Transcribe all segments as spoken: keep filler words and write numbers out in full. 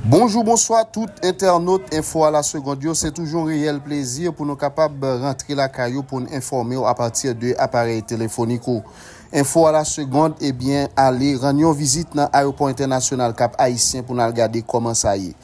Bonjou, bonswa tout entènot Enfo a la Segonn yo. Se toujou yon reyèl plezi pou nou kapab rantre lakay ou pou n enfòme w apati de aparèy telefonik ou. Enfo a la Segonn, ebyen, ale rann yon vizit nan ayewopò entènasyonal Kap Ayisyen pou n al gade kòman sa ye.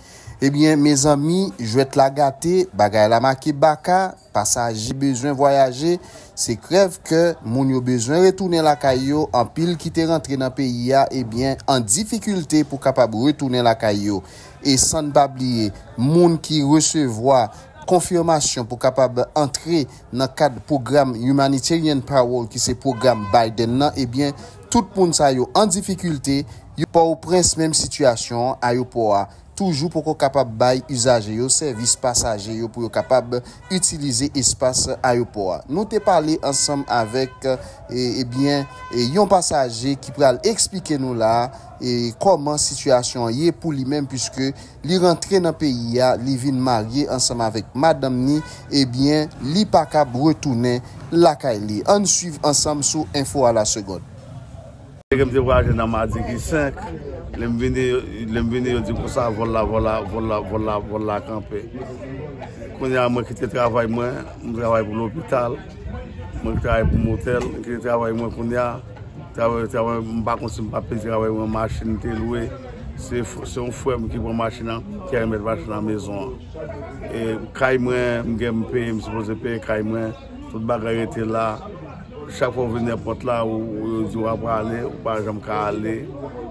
Ebyen, mezanmi, jwèt la gate, bagay la make baka, pasaje bezwen vwayaje, se krèv kè, moun yo bezwen retounen lakay yo, anpil ki te rantre nan peyi a, ebyen, an difikilte pou kapab retounen lakay yo. E san n pa bliye, moun ki resevwa konfimasyon pou kapab antre nan kad pwogram Humanitarian Parole, ki se pwogram Biden nan, ebyen, tout moun sa yo an difikilte, yo Pòtoprens menm sitiyasyon an, ayewopò a toujou poko kapab bay izaje yo sèvis pasaje yo pou yo kapab itilize espas ayewopò a. Nou te pale ansanm avèk, e, ebyen, e, yon pasaje ki pral eksplike nou la, e, kòman sitiyasyon an ye pou li menm, piske li rantre nan peyi a, li vin marye ansanm avèk madanm ni, ebyen, li pa kab retounen lakay li. Ann swiv ansanm sou Enfo a la Segonn. Lè m te vwayaje nan madi ki senk, lè m vini, lè m vini, yo di konsa, vòl la, vòl la, vòl la, vòl la, vòl la kanpe. Kounye a, mwen kite travay mwen, m travay pou lopital, mwen travay pou motèl, m kite travay mwen kounye a, travay, travay, m pa konn si m pa pèdi travay mwen, machin te lwe, se, f- se yon frè m ki pran machin nan, ki remèt machin nan mezon an. E kay mwen, m gen m peye, m sipoze peye kay mwen, tout bagay rete la. Chak fwa w vin nèpòt la, ou, ou, yo di w ap prale, ou pa janm ka ale,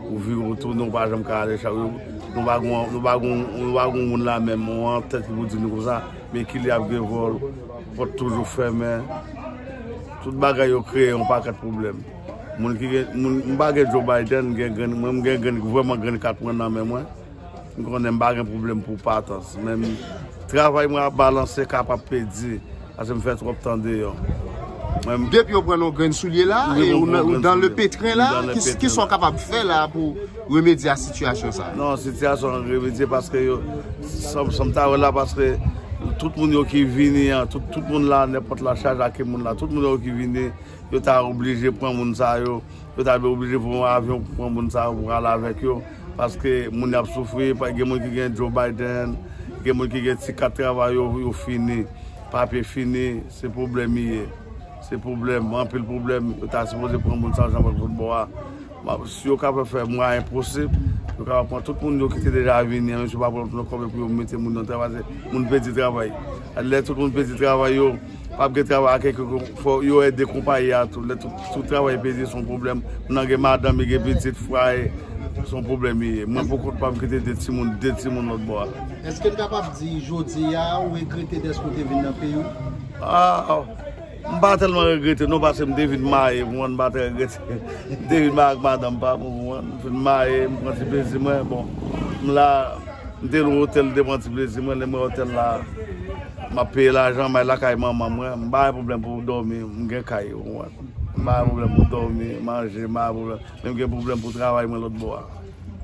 ou vire w tounen, ou pa janm ka ale. Chak, nou pa gon, nou pa gon, nou pa gon moun la menm, yon antèt ki pou di nou konsa, men kilè ap gen vòl, pòt toujou fèmen. Tout bagay yo kreye yon pakèt pwoblèm. Moun ki gen, moun, m pa gen Joe Biden, m gen grenn, mwen m gen grenn, vrèman grenn kat mwen nan men mwen. M konnen m pa gen pwoblèm pou patans. Men m, travay mwen ap balanse, ka p ap pèdi, paske m fè twòp tan deyò. Mwen m Depi yo pran yon grenn soulye la, Wi, e bon, ou nan, bon, ou grenn dan le soulye. Petren la, Dans le ki, pétrin. Kisa w kapab fè la pou remedye a sitiyasyon sa? Non, sitiyasyon an remedye paske yo, sa m, sa m ta wè la, paske tout moun yo ki vini an, tout, tout moun la, nèpòt la, chaj ak moun la, tout moun yo ki vini, yo ta oblije pran moun sa yo, yo ta oblije pran yon avyon pou pran moun sa yo, pou ale avèk yo, paske moun y ap soufri, pa, gen moun ki gen Joe Biden, gen moun ki gen ti kat travay yo, yo fini, papye fini, se pwoblèm li ye. Se pwoblèm, anpil pwoblèm, yo ta sipoze pran moun sa yo, jan lòt bò a. Ma- Si yo kapab fè mwayen posib, yo kapab pran tout moun yo ki te deja vini an, menm si yo pa pran tout kòb yo pou yo mete moun nan travay, se moun pèdi travay. Lè tout moun pèdi travay yo, p ap gen travay ak kèk, fò yo ede konpayi a tou. Lè tout, tout travay pèdi, se yon pwoblèm. Moun nan gen madanm, li gen pitit, fwaye, se yon pwoblèm li ye. Mwen, pou kont pa m kite de timoun, de timoun lòt bò a. Èske n kapab di, jodi a, ou regrete dèske w te vin nan peyi w? Ah, m pa tèlman regrete, non, paske m te vin marye, pou mwen, m pa trè regrete. M te vin marye ak madanm pa m, pou mwen, m fin marye, m pran ti plezi mwen, bon, m la, m te lwe otèl, m te pran ti plezi mwen, lè m wè otèl la, m ap peye lajan, m al lakay manman mwen, m pa gen pwoblèm pou dòmi, m gen kay, ou konprann? M pa gen pwoblèm pou dòmi, manje, m pa gen pwoblèm, men m gen pwoblèm pou travay mwen lòt bò a.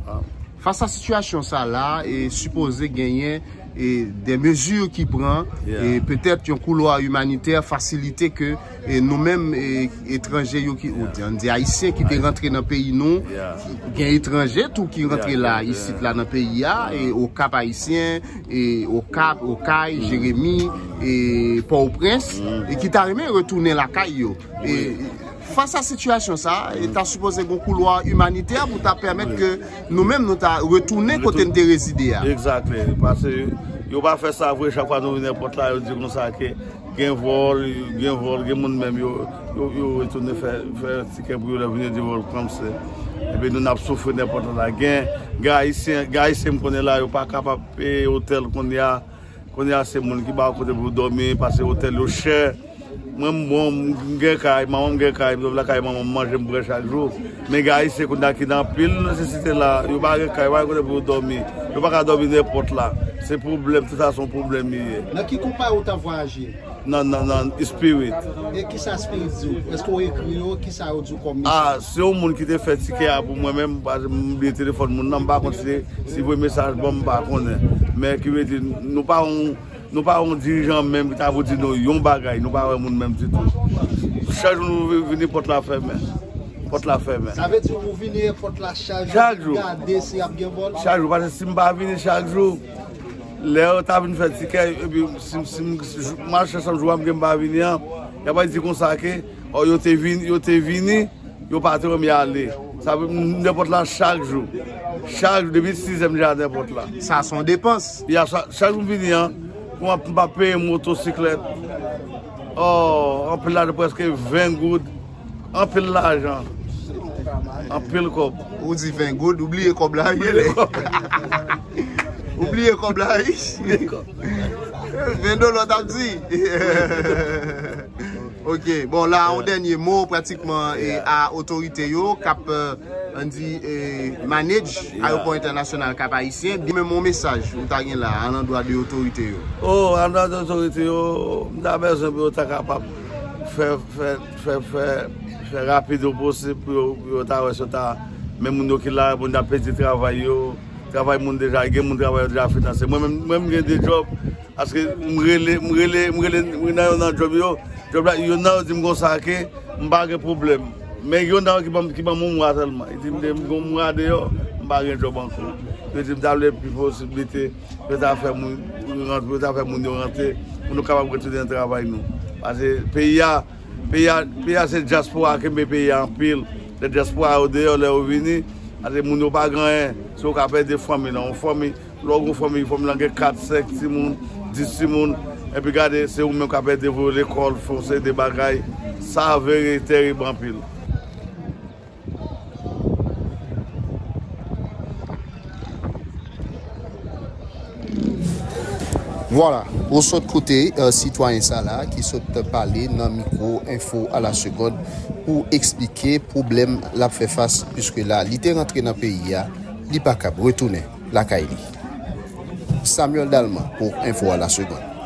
Ah. Fas a sitiyasyon sa la, e sipoze genyen, e, de mezi ki pran, Yeah. e petèt yon koulwa imanitè, fasilite ke, e nou menm, e, etranje yo ki, ou Yeah. di, an di ayisyen ki te Yeah. rantre nan peyi nou, Yeah. gen etranje tou ki Yeah, rantre la, yeah, isit yeah. la nan peyi a, Yeah. e Okap ayisyen, e Okap, Okay, Mm. Jeremi, e Pòtoprens, Mm. e ki ta renmen retounen lakay yo. E Wi. fas a sitiyasyon sa, e ta sipoze gen yon koulwa imanitè pou ta pèmèt Wi. ke nou menm nou ta retounen kote Retou- n te rezide a. Exactly. Paske yo pa fè sa vre, chak fwa nou vin nèpòt la, yo di konsa ke gen vòl, gen vòl, gen moun menm yo, yo, yo retounen fè, fè tikè pou yo lè vin yo di vòl kòmsi. Epi nou n ap soufri nèpòt la. Gen, gen ayisyen, gen ayisyen m konnen la, yo pa kapab peye otèl kounye a. Kounye a se moun ki ba w kote pou w dòmi, paske otèl yo chè. Mwen m bon, m gen kay, manman m gen kay, m sot lakay manman m, manje m bwè chak jou. Men gen ayisyen kounye a ki nan anpil nesesite la, yo pa gen kay, yo pa gen kote pou yo dòmi. Yo pa ka dòmi nenpòt la. Se pwoblèm, tout sa se yon pwoblèm li ye. Nan ki konpayi ou t ap vwayaje? Nan, nan, nan Spirit. E kisa Spirit di w? Èske w ekri yo? Kisa yo di w kòm mesaj? Ah, se yon moun ki te fè tikè a pou mwen menm, paske m bliye telefòn moun nan, m pa konn si, si voye mesaj ban m, m pa konnen. Men ki vle di, nou pa yon, nou pa yon dirijan menm ki ta pou di nou yon bagay, nou pa wè moun menm ditou. Chak jou nou vini, pòt la fèmen. pòt la fèmen. Sa vle di ou vini èpòt la chak jou, chak jou, gade si ap gen vòl? Chak jou, paske si m pa vini chak jou, lè yo ta vin fè tikè, epi si, si m, malchans jou a m gen m pa vini an, y ap di konsa ke, ò, yo te vin, yo te vini, yo pa te wè m y ale. Sa vle m nan pòt la chak jou. Chak jou, depi sizè m deja nan pòt la. Sa se yon depans. Ya, sa, chak jou m vini an, pou m ap, m pa peye motosiklèt. Ò, anpil lajan, prèske ven goud. Anpil lajan. Anpil kòb. Ou di ven goud, ou bliye kòb la, wi. Ou bliye kòb la, wi. Ven dola, w t ap di. Ok, bon, la, yon dènye mo, pratikman, e, a otorite yo, k ap, e, ann di, e, manage ayewopò entènasyonal Kap Ayisyen. Di menm yon mesaj ou ta gen la, alandwa de otorite yo. O, alandwa de otorite yo, m ta bezwen pou yo ta kapab fè, fè, fè, fè, fè rapid yo posib pou yo, pou yo ta wè si yo ta, men moun yo ki la, moun ap pèdi travay yo, travay moun deja, gen moun travay yo deja finanse. Mwen menm, mwen menm gen de djòb, paske m rele, m rele, m rele, m rele nan yon nan djòb yo, djòb la, yon nan yo di m konsa ke m pa gen pwoblèm. Men yon nan yo ki ban m, ki ban m yon mwa sèlman. Li di m de m gen yon mwa deyò, m pa gen djòb ankò. Yo di m ta vle pi posiblite, yo ta fè moun rantre, yo ta fè moun yo rantre, pou nou kapab retounen nan travay nou. Paske peyi a, peyi a, peyi a se dyaspora kenbe peyi a anpil. Lè dyaspora yo deyò, lè yo vini, paske moun yo pa gen anyen. Si yo ka pèdi fanmi nan, yon fanmi, lè w gen fanmi, fanmi lan gen kat, senk timoun, dis timoun, epi gade, se ou menm k ap ede voye lekòl, fè yon seri de bagay, sa vre terib anpil. Vwala, ou sot koute, e, sitwayen sa la ki sot pale nan mikwo Enfo a la Segond pou eksplike pwoblèm l ap fè fas, piske la li te rantre nan peyi a, li pa kab retounen lakay li. Samuel Dalman pou Enfo a la Segond.